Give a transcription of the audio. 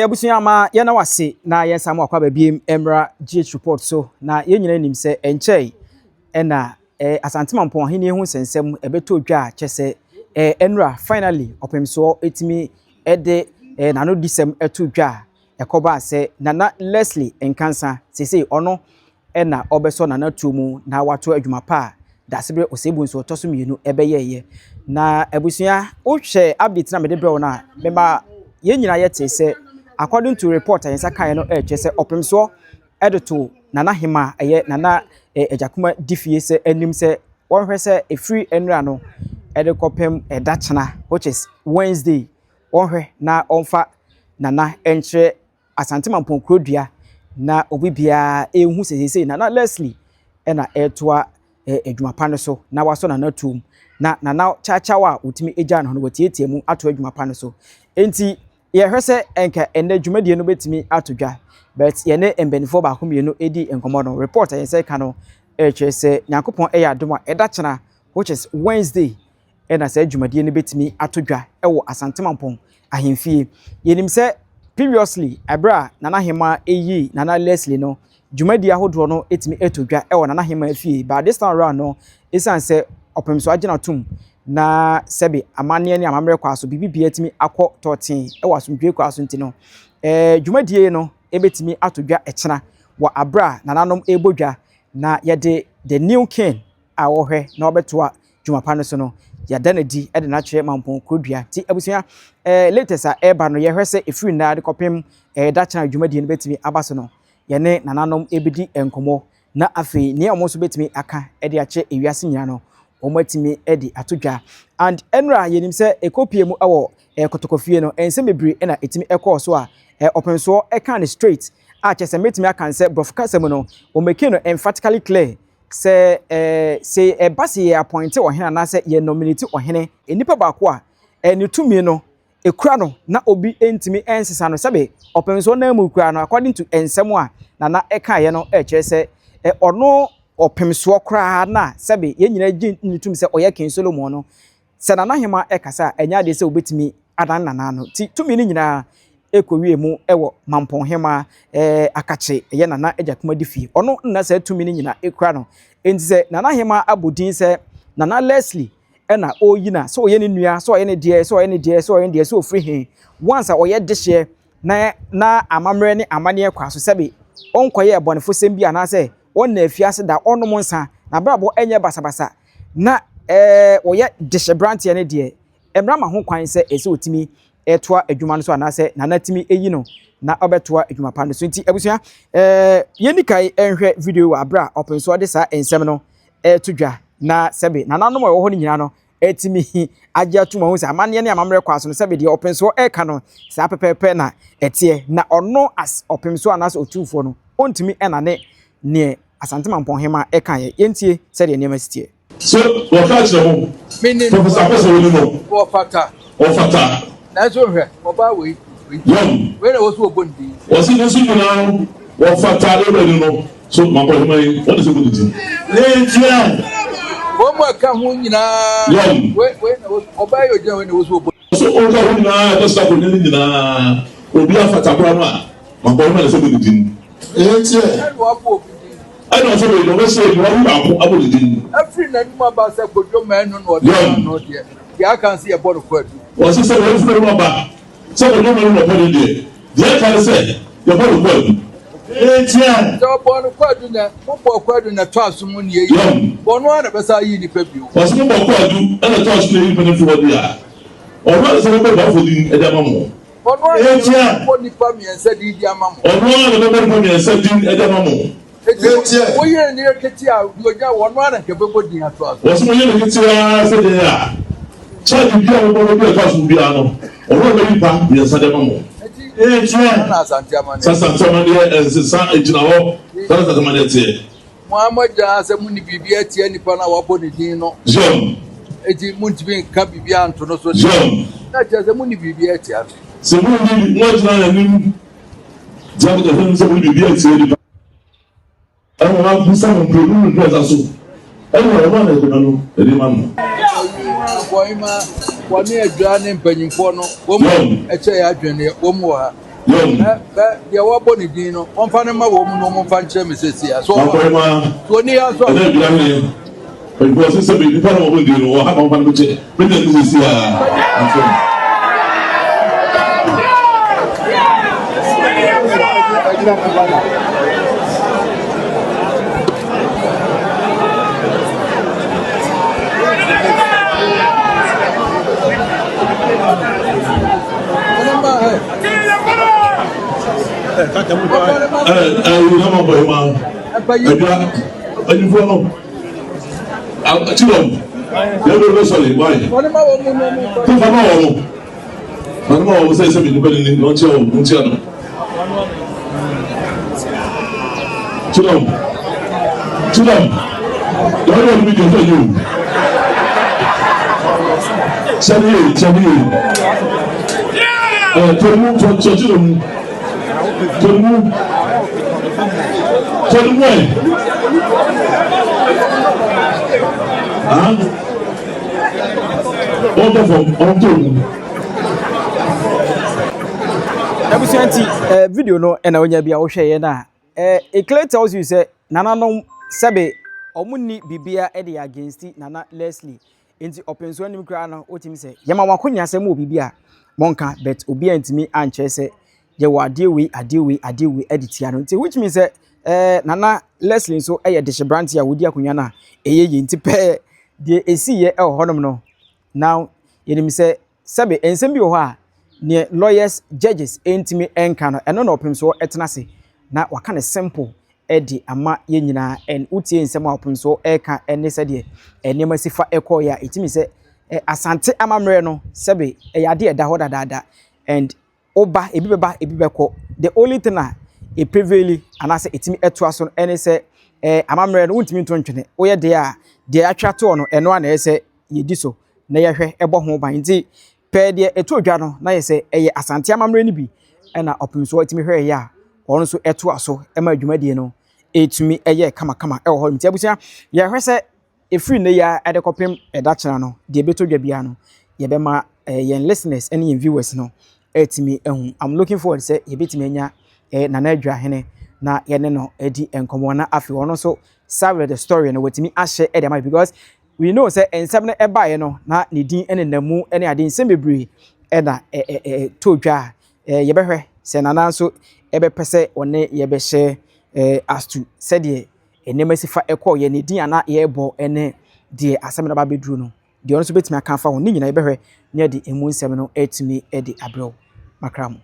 Abusua ama yɛna wase na yɛnsa mo akɔ aba biem mmra GH report so. Na yɛn nyinaa nim sɛ ɛnkyɛe ɛna Asante Mampɔn ahenni ho nsɛnsɛm ɛbɛtɔ dwa a kyɛ sɛ ɛnura finally ɔpemsoɔ ɛtumi ɛde n'ano disɛm ɛto dwa a ɛkɔbaa sɛ Nana Leslie Nkansa seesei ɔno ɛna ɔbɛsɔ Nana tuo mu na wato adwuma pa a Dasebrɛ Oseibu nso ɔtɔ so mmienu ɛbɛyɛɛyɛ. Na abusua, wohwɛ update na mede brɛ wo no a, mema yɛn nyinaa yɛte sɛ according to report a yɛn nsa kaeɛ no, ɛrekyerɛ sɛ ɔpemsoɔ ɛde to Nana Hema, ɛyɛ Nana Agyakoma di fie sɛ anim sɛ wɔnhwɛ sɛ ɛfiri nnura no ɛde kɔpem ɛda kyena, which is Wednesday, wɔnhwɛ na ɔmfa Nana nkyerɛ Asante Mampɔn kurodua na obi biara ehu sɛ seesei Nana Leslie ɛna ɛretoa adwuma pa no so na wasɔ Nana tuom na Nana kyakyaw a wotumi gya no ho no wɔtiatia mu ato adwuma pa no so. Nti yɛhwɛ sɛ nka ɛnɛ dwumadie no bɛtumi ato dwa, but yɛne mpanimfoɔ baako mmienu edi nkɔmmɔ no, report a yɛn nsa ka no ɛrekyerɛ sɛ Nyankopɔn ɛyɛ adom a, ɛda kyena, which is Wednesday, ɛna saa dwumadie no bɛtumi ato dwa ɛwɔ Asante Mampɔn ahemfie. Yɛnim sɛ previously, ɛberɛ a Nana Hema ɛyi Nana Leslie no, dwumadie ahodoɔ no ɛtumi ɛto dwa ɛwɔ Nana Hema fie, but this time around no, ɛsiane sɛ ɔpem so agyina tom na sɛbe amanneɛ ne amammerɛ kɔ so, biribi bia tumi akɔ tɔɔten ɛwɔ asomdwe kɔ so nti no, dwumadie no ɛbɛtumi ato dwa ɛkyena wɔ aberɛ a nananom ɛrebɔ dwa na yɛde the new king a wɔhwɛ na wɔbɛtoa dwuma pa no so no, yɛada no adi de no akyerɛ Mampɔn kurodua. Nti abusua, latest a ɛreba no, yɛhwɛ sɛ ɛfiri nnaa de kɔpem dakyena dwumadie no bɛtumi aba so no, yɛne nananom ɛbɛdi nkɔmmɔ na afei nea wɔn nso bɛtumi aka de akyerɛ ewiase nyinaa no, wɔn atumi de ato dwa. And ɛnura yɛnim sɛ ɛkɔpie mu wɔ Kɔtɔkɔfie no, nsɛm bebree na ɛtumi ɛkɔɔ so a ɔpɛnsoɔ ɛka no straight a kyerɛ sɛ mɛtumi aka sɛ borɔfo kasa mu no, wɔn make no emphatically clear sɛ sɛ ɛba sɛ yɛ appoint ɔhene anaasɛ yɛ nominate ɔhene, nipa baako a ne tumi no ekura no na obi ntumi nsesa no, sɛbe ɔpɛnsoɔ nan mu kura no. According to nsɛm a Nana ɛkaeɛ no, ɛkyerɛ sɛ ɔno ɔpemsoɔ koraa na sɛbe yɛn nyinaa gye ne tum sɛ ɔyɛ King Solomon no, sɛ Nana Hema ɛkasa a, ɛnyɛ adeɛ sɛ obetumi adan Nana no ti. Tumi no nyinaa ɛkɔwie mu ɛwɔ Mampɔn Hema akakye, ɛyɛ Nana Agyakoma di fie. Ɔno nna saa tumi no nyinaa ekura no. Nti sɛ Nana Hema abɔ din sɛ Nana Leslie ɛna ɔreyi na sɛ ɔyɛ ne nua, sɛ ɔyɛ ne deɛ, sɛ ɔyɛ ne deɛ, sɛ ɔyɛ ne deɛ, sɛ ɔfiri he, once a ɔyɛ dehyeɛ na amammerɛ ne amanneɛ kɔ aso, sɛbe ɔnkɔyɛ ɛbɔnefosɛm bi anaasɛ ɔnna afiase da, ɔnom nsa na abrabɔ ɛnyɛ basabasa na wɔyɛ dehye branteɛ no deɛ, mmara ma ho kwan sɛ ɛsɛ ɔtumi ɛtoa adwuma no so anaasɛ Nana tumi ɛyi no na ɔbɛtoa adwuma pa no so. Nti abusua, yɛni kae ɛnhwɛ video wɔ abere a ɔpɛnsoɔ de saa nsɛm no ɛɛto dwa na sɛbe nananom a ɛwɔ hɔ no nyinaa no ɛtumi agye atum ahu sɛ amanneɛ ne amammerɛ kɔ aso no, sɛbe deɛ ɔpɛnsoɔ ɛreka no saa pɛpɛɛpɛ na ɛteɛ, na ɔno as ɔpɛnsoɔ anaasɛ ɔtumfoɔ no, ɔntumi ɛnane neɛ Asante Mampɔnhema ɛka yɛ. Yɛntie sɛdeɛ nneɛma si teɛ. So wɔka kyerɛ mo Menim. Professor Akɔsɛ wɔ ni no. Wɔfata. Ɔfata. Nanso hwɛ, ɔbaa wei wei yam wei na wɔso wɔbɔ ne din. Wɔsi ne nso nyinaa wɔfata ewura ni no so. Mampɔnhema yi wɔde sɛ mo ne din. Yɛntia. Wɔn mu a ɛka ho nyinaa Yam. wei wei na wɔso ɔbaa yi ogyina wei na wɔso wɔbɔ. So ɔka ho nyinaa ɛbɛsɛ akonnwa no nyinaa obi afata koraa no a, Mampɔnhema na sɛ mo ne din. Yɛntia. Ɛna wɔabɔ obi din. Ɛna ɔsɛ wei na ɔbɛsɛ ebi wɔn baako abɔ ne din. Afiri n'anim aba sɛ Kodwo Mɛnu na ɔde Yam. no deɛ deɛ aka nso yɛbɔ no kwaadu. Wɔsi sɛ wɔn firi mu aba sɛ wɔn mɛnu na ɔbɔ ne deɛ, deɛ ɛka ne sɛ yɛbɔ no kwaadu. Yɛntia. Sɛ ɔbɔ no kwaadu na mobɔ kwaadu na ɛtɔ aso mu ne yɛyi Yam. ɔno ara na bɛsa ayi nipa bio. Wɔsi mo bɔ kwaadu ɛna tɔ aso na eyi nipa no fi hɔ deɛ a, ɔno ara sɛ wɔbɔ bɔfo din ɛde ama mo. Ɔno ara na Yɛntia. bɛbɔ nipa mmiɛnsa din di ama mo. Ɔno ara na bɛbɔ nipa mmiɛnsa din ɛde ama mo. Eti Yɛntia. woyere ne yɛ kete a deɛ ogya wɔn ara na nka bɛbɔ din ato aso. Wɔsi mo yɛ ne ketewa sɛdeɛ a kyɛɛde bi a wɔbɔ no bi a ɛtɔ aso biara no, ɔno na bɛyi nipa mmiɛnsa de ama mo. Eti Yɛntia. na Asante amanneɛ. Sɛ Asante amanneɛ ɛnsesa, egyina hɔ sɛ Asante amanneɛ teɛ. Mo a moagya sɛ mo ne biribi atia nipa no a wabɔ ne din no. Yam. Eti montumi nka biribi anto no so. Yam. Na kyerɛ sɛ mo ne biribi atia no. Sɛ mo ni mo agyina n'anim gyina mo kɛse sɛ mo ni biribi atia nipa ɛna wɔn abusa mo mpirenu ne mprɛnsa so, ɛna ɔno a na akonnwa no ɛde ma no. Nkɔhema wɔne adwa ne mpanyimfoɔ no wɔn Yam. ɛkyɛ yɛ adwene wɔn wɔ ha. Yom. Bɛ bɛ deɛ wɔabɔ ne din no, wɔmfa no mma wɔn mu na wɔmfa nkyerɛ me seesei ara. So ɔwɔ ha? Mankɔhema, So ɔnni ha nso a, ɛna adwira hene, mpanyinfoɔ sɛ sɛ nipa na wɔbɔ ne din no, wɔ ha na wɔmfa no bɛkyɛ. Mɛnya ne seesei ara. Amfrɛ me. Mpanyinfoɔ no akyerɛ mu yɛn bɛ bɛ sɔre wáyé tó fama wɔn mo fama wɔn mo sɛ sɛ mi nipa ni ni ɔnkyɛ wɔn mo nkyɛn no kyerɛ mu kyerɛ mu yɛn bɛ mi deɛ fɛ yi o kyɛn yie kyɛn yie ɛ tó mu tó kyerɛ mu. Tolu Tolu ɛ. Ah. Ɔtɔ fam ɔntɔ mu. Abusua nti eh, video no ɛna onya bi a wohwɛ yɛ na eh, it clearly tells you sɛ nananom sɛbe ɔmo ni bibia ɛde against Nana Leslie. Nti ɔpɛnso anim koraa no wotumi sɛ yɛma wɔn akonya sɛ mowɔ biribi a monka but obiara ntumi ankyerɛ sɛ yɛwɔ adeɛ wei adeɛ wei adeɛ wei de tia no nti which means sɛ ɛɛ Nana Leslie nso yɛ dehyebrante a wɔdi akonnwa no a ɛyɛ yie nti pɛɛ deɛ ɛsiiɛ wɔ hɔnom no now yɛnim sɛ sɛbe nsɛm bi wɔ hɔ a neɛ lawyers judges ntumi nka no ɛno na ɔpemsoɔ tena ase na waka no simple de ama yɛn nyinaa and wotie nsɛm a ɔpemsoɔ reka ne sɛdeɛ nneɛma si fa kɔeɛ a ɛtumi sɛ Asante amammerɛ no sɛbe ɛyɛ adeɛ ɛda hɔ dadaada and woba ebi bɛba ebi bɛkɔ the only thing a ɛprevaili anaasɛ ɛtumi ɛtoa so no ɛne sɛ amammerɛ no wontumi nto ntwene woyɛ deɛ a deɛ atwa toɔ no ɛno a na ɛyɛ sɛ yɛdi so na yɛhwɛ ɛbɔ ho ban nti pɛɛ deɛ ɛtɔ dwa no na yɛ sɛ ɛyɛ Asante amammerɛ no bi ɛna ɔpemsoɔ ɛtumi hwɛeɛ a ɔno nso ɛtoa so ɛma dwumadie no ɛtumi ɛyɛ kamakama ɛwɔ hɔ nti abusua yɛhwɛ sɛ ɛfiri nnɛ yi ara ɛde kɔpem ɛda kyena no deɛ ɛbɛtɔ dwa biara no yɛbɛma eh, yɛn listeners ɛne yɛn viewers no ɛtumi ahu. I'm looking forward sɛ yɛbɛtumi anya eh, Nana Adwahene na yɛne no adi nkɔmmɔ na afei ɔno nso serve the story no watumi ahyɛ ɛde ama because we know sɛ nsɛm no ɛbaeɛ no na ne din nenam mu ne ade nsɛm bebree ɛna ɛtɔ dwa a yɛbɛhwɛ sɛ Nana nso ɛbɛpɛ sɛ ɔne yɛbɛhyɛ as to sɛdeɛ nneɛma si fa ɛkɔɔyɛ ne din a na yɛrebɔ ne deɛ asɛm no aba abɛduru no deɛ ɔno nso bɛtumi aka afa ho ne nyinaa yɛbɛhwɛ ne yɛde emu nsɛm no atumi de abrɛ wo. Makra mo.